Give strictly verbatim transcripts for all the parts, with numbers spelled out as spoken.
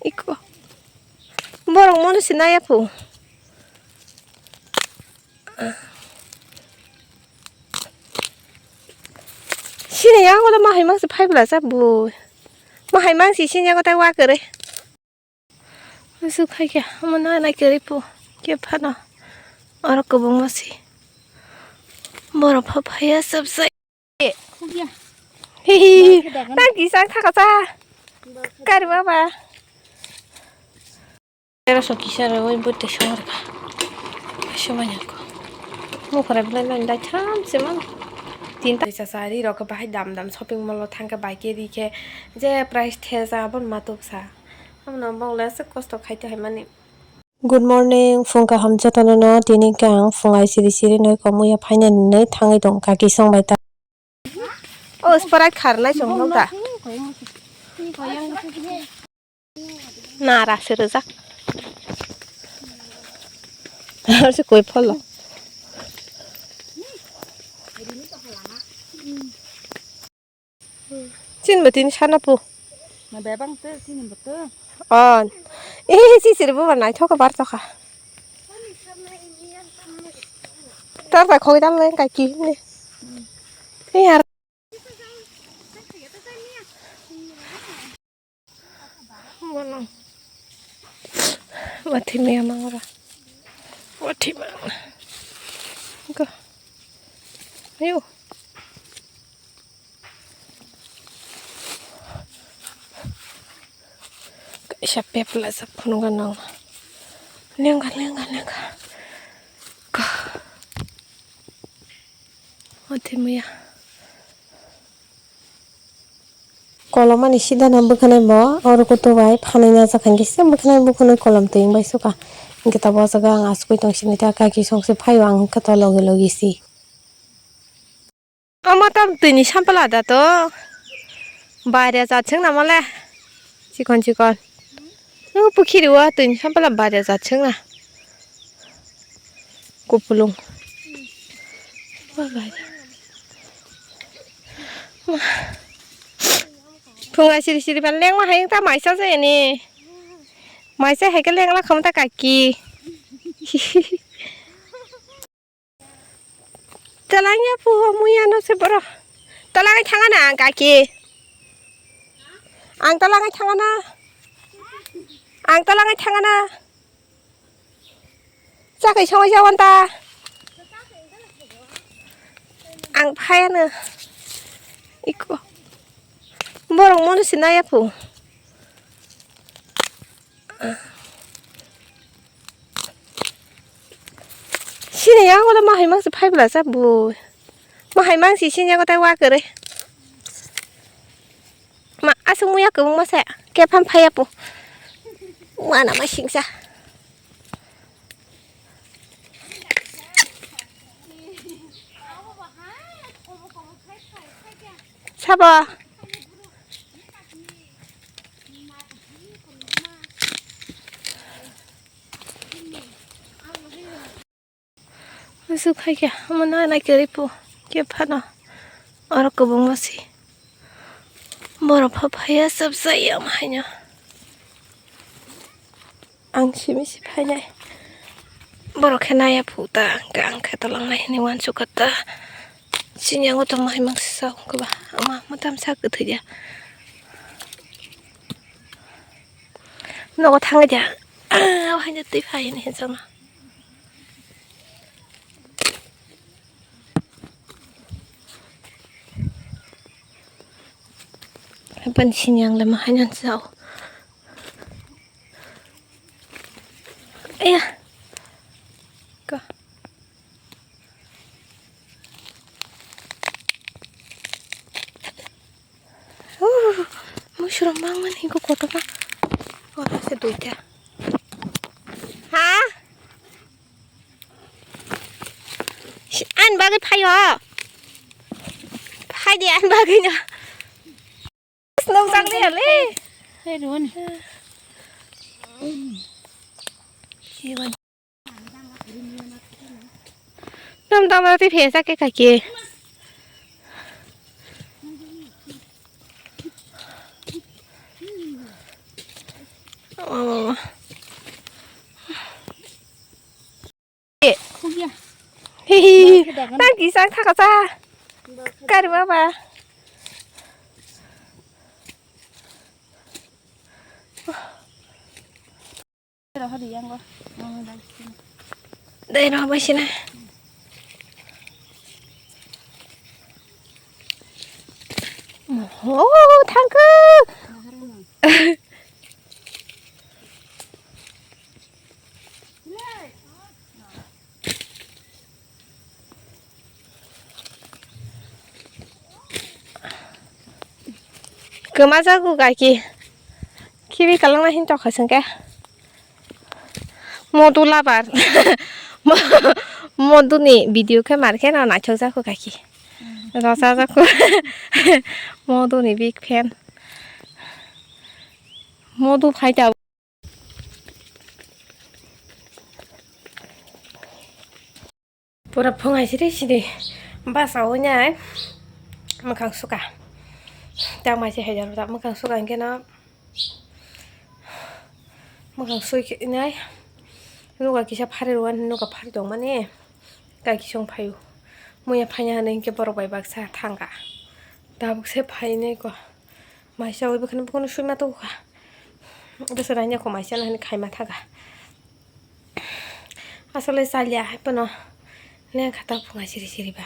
Iko. Borok mono si naya phu. Sini yang ulo mahai mang si phai bla sa bui. Mahai mang si sini yang utai wa kere. Musu khai khe, omo na nai kwrwi phu khe phano. Oro kwbangma se borok pha phaiya chapsai. Hihi, tang kisa thaka cha. Kari baba. Era so kisa ro oi bote songor ka. Kaisa manya ko. Mukora belai belai dai tham se man. Tinta. Kaisa sari rok bahai dam dam shopping mall o thangkhe bai khe ri khe je price thesa abon matuk sa. Amno bongla se kosto khaito hai mani. Good morning, phung kaham jotono no, tini khe ang phung ai siri siri noi komuya phaina hinwi thangwi tong kaki song bai ta. O Sprite kharnai chwng nukha. Nara se rijak. Ar se koi pholo. Chini bo tini sana pu. Na bebang te chini bo te. On. Eh, si siri bo naithok bar tokha. Tar ta khoi dam le kai ki ne. Eh, yar. Bono. Wathi me amang ora. Wathi mang. Go. Ayo. Kaisa pepla sa phunukgo nang. Lengkha, lengkha, lengkha. Ka. Wathi maya. Kolom ani sida no bwkhanai bo, oro kutu bai phanai najak hinkhe se bwkhanai, bwkhanai kolom twi wng bai suka. Hinkhe tabuk o jaga ang asugwi tong sini ta kaki song se phaio, ang hinkhe to logi logi si. Omo tam twi ni sampla da to. Baire jat seng namo le. Chikon chikon. O pukhiri o twi ni sampla baire jat seng na. Kupulung. Phunga siri siri ban lengma hai ta maisa se ni. Maisa hai ke lengla kham ta kaki. Talangya phu muya no se boro. Talangai thanga na ang kaki. Ang talangai thanga na. Ang talangai thanga na. Chakai songwi jawan ta. Ang phaya no. Iko. Borok mono sinaya phu. Sini yang ulo mahai mangsi phai bwla cha bui. Mahai mangsi sini yang tai wa kere. Ma asung muya kebung masa kepham phai apu. Wana ma singsa. Sabo. Aswk hai khe omo nai nai kwrwi phu khe phano oro kwbangma se borok pha phaiya chapsa ya omo haino. Ang simi se phainai. Borok khe naiya phu ta, hwnkhe ang khe tolangnai hinwi uansukha ta. Chini yango tongma hai mangsa sa wngkhe ba, ama mwtam sa kwthwi ya. Nogo thangwi dia, o haino twi phai hinwi hwnjakma. Ban sini ang lama haino sa o. Aya. Ka. Oh, mushroom bangmani ko kotorma. Ora se duita. Ha? An bagwi phaio. Phaidi an bagwi no. Nung jak liya le. Hai run. Dam dam rati phesa ke kake. Oh. Khugya. Hihi. Bakhe dagan. Tang kisang thaka cha. Bakhe. Kari baba. Rohor yang go. Dai roh bai sina. Oh, thangkuk. Kwma jago gaki. Khibi kalangna hin tokha sengke. Modu labar. Modu ni video khe mar khe no naithok jago gaki. Rosa jago. Modu ni big fan. Modu phaita. Pura phungai siri siri basa wngnai mwkhang suka. Tak mai se hajar tak mwkhang suka hwnkhe no mwkhang sui khe nai. Nuga kisa phari rwani nuga phari tongmani. Kaki song phaio. Muya phaina hwnwi hwnkhe borok bai baksa thangkha. Tabuk se phainai ko. Maisa oi bwkhani bukhano swima tongkha. Bwswk raina ko maisa nahani khaima thaka. Aswk le chalya hai phano lengkha ta phunga siri siri ba.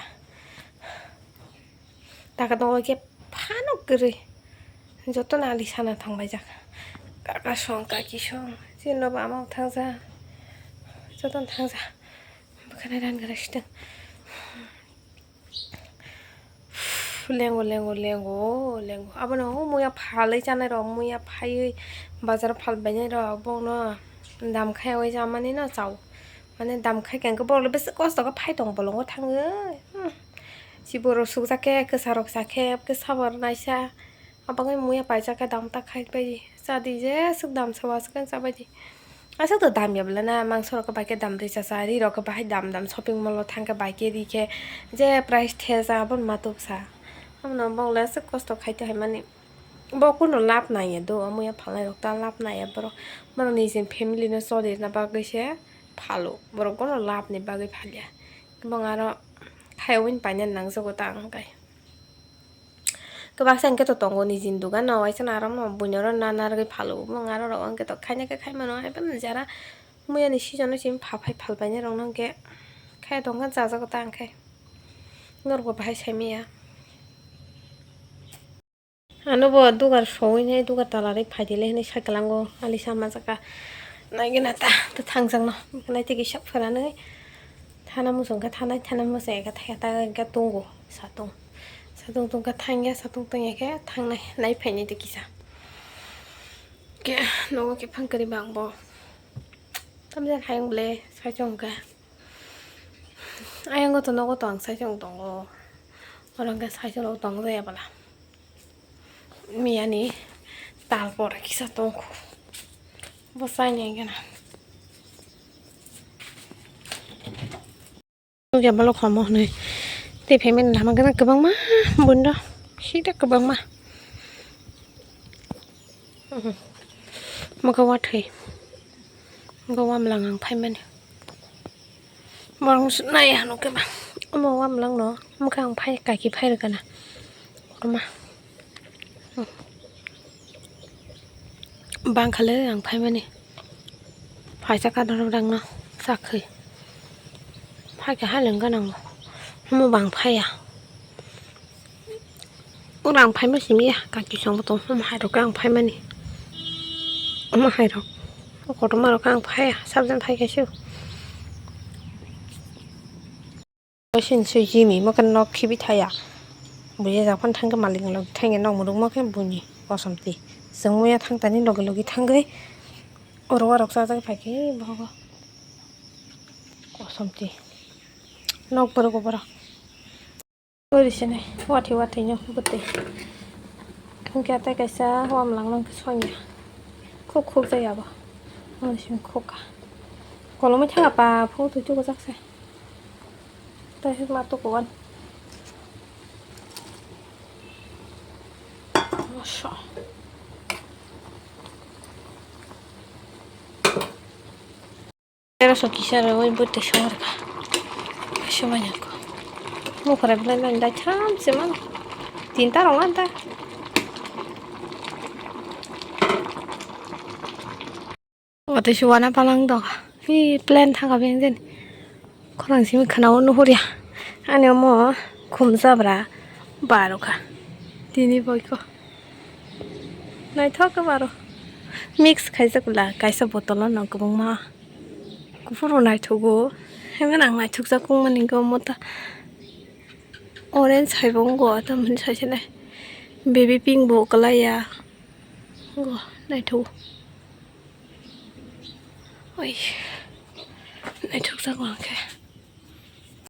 Taka tongo khe phano kwrwi. Jotono ali sana thangbaijak. Kaka song, kaki song. Chini no bo ama bo thangja. Jotono thangja. Bwkhani ran gra sitwng. Lengo, lengo, lengo, lengo. Abono muya phalwi chanai rok, muya phaiwi bazar phalbainai rok, bono dam khaiwi chamani no chao. Mane dam khai khe borok le bisi kosto khe phai tong bolongo thangwi. Hmm. Chiborok sukjak khe, kwsarok cha khe, kwsa bo naisa. Abangwi muya paijak khe dam ta khai bai. Cha di je, aswk dam sabo aswk khe cha bai di. Aswk to dam ya bwla na, mangso rok khe bai khe dam rwi cha cha, ri rok khe bahai dam dam shopping mall o thang khe bai khe ri khe je price the cha abo ma tuk sa. Abono bok le aswk kosto khai te hai mani. Bo kuno lab nai ya do, muya phalnai rok ta lab nai ya borok. Borok nijini family no choli rwna bagwi se phalo. Borok bono lab ni bagwi phalya. Bong aro khai wngwi paina nangjago ta ang kai. Kwbangsa hwnkhe to tongo nijini dogano, waisa aro buino aro na narwgwi phalo, bong aro rok hwnkhe to khaina khe khai mano, hai phano jara muya ni season o simi pha phai phal paina rok no hwnkhe khai tongkha chajago ta hwnkhe norok bo bahai sai maya. Ano bo dugar sogwi nai dugar tala ri phai di le hinui sai kwlango ali sama jaka nai gana ta thangjak no nai tigi sak phwranwi thana muchung khe thanai thana muchung khe thaya ta hwnkhe tongo satung. Satung tungkha thangya, satung tungya khe thangnai, nai phainai de kisa. Khe nogo khe phang kwrwi bang bo. Tamjani hayung ble saichung khe. Ayang goto nogo to ang saichung tongo. Oro hwnkhe saichung rok tongjaya bwla. Miyani tal pora kisa tongkhu. Bo chaini hwnkhe na. Nukya bolok homo hwnwi. Tei phaimani lama gana kwbangma buino sida kwbangma. Muga wathwi. Muga wamlang ang phaimani. Borok nai ano khe ba. Omo wamlang no mokhe ang phai kaki phai rwgana. Kotorma. Bangkhale ang phaimani. Phaisa kadorok rangno sakhe. Phaikhe hai lengkha nango. Omo bang phaiya. Oro ang phaima simi ya, kaki songbo tong, omo hai rok ang phaimani. Omo hai rok. O kotorma rok ang phaiya, sabjani phaikhe se. Sini se Jimmy mo khe nok khibi thaya. Buya japan thangkhe malik logi thangya nok muruk mo khe buini kosom twi. Chwng muya thang tani logi logi thangwi oro warok chajak phaikhe bohogo kosom twi. Nok borok borok. Ori sini wathi wathi no bwtwi. Hwnkhe tei kaisa wamlang no hwnkhe sonya. Khuk khuk jaya bo. Ori sini khuk kha. Kolomwi thang apa phung twi tugo jak se. Tei ma tukuan. Masa. Tero so kisa ro oi bwtwi song rwkha. Kaisa manya ko. Mukhurai belai nani dai tham se mano. Tinta rok nani dai. Watwi se wana palang dok. Hi plan thangkha beng jani. Khorang simi khwna-o nuhurya. Ani omo khum jabra barokha. Tini boiko. Naithok khe baro. Mix khaijak bwla kaisa botolo no kwbangma. Kuphuru naithogo. Haiman ang naithokjak wngmani omo ta. Orange hai bo wngo tamoni saichene. Baby pink bo kwlaiya. Wngo naithogo. Oi. Naithokjak wngkhe.